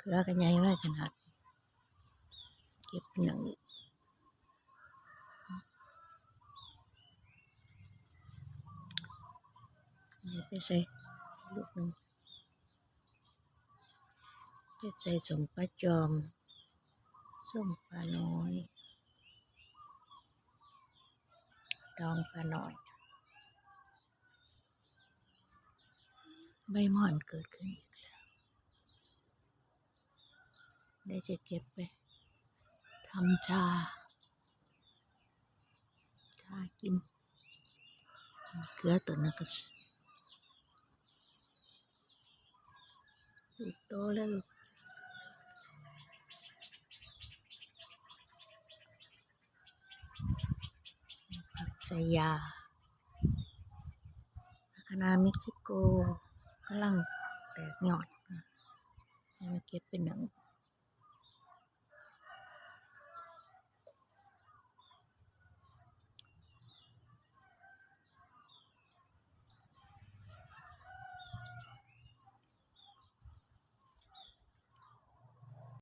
ືອກໍໃຫຍ່ມາຂະໜາດ ເກັບໜຶ່ງ ເອົາໄປໃສ່ລູກໜຶ່ງ ເຮັດໃສ່ສົ້ມປາຈອມ ສົ້ມປານ້ອຍ ດອງປານ້ອຍ. ໃບໝ່ອນເກີດຂຶ້ນອີກແລ້ວ ໄດ້ຈະເກັບໄປທຳຊາ ຊາກິນ ເກືອຕົວນັ້ນກໍສຸກໂຕແລ້ວ ຜັກໄຊຢາ ຜັກຄະນ້າເມັກຊິໂກກຳລັງແຕກຍອດ ເອົາມາເກັບໄປໜຶ້ງ.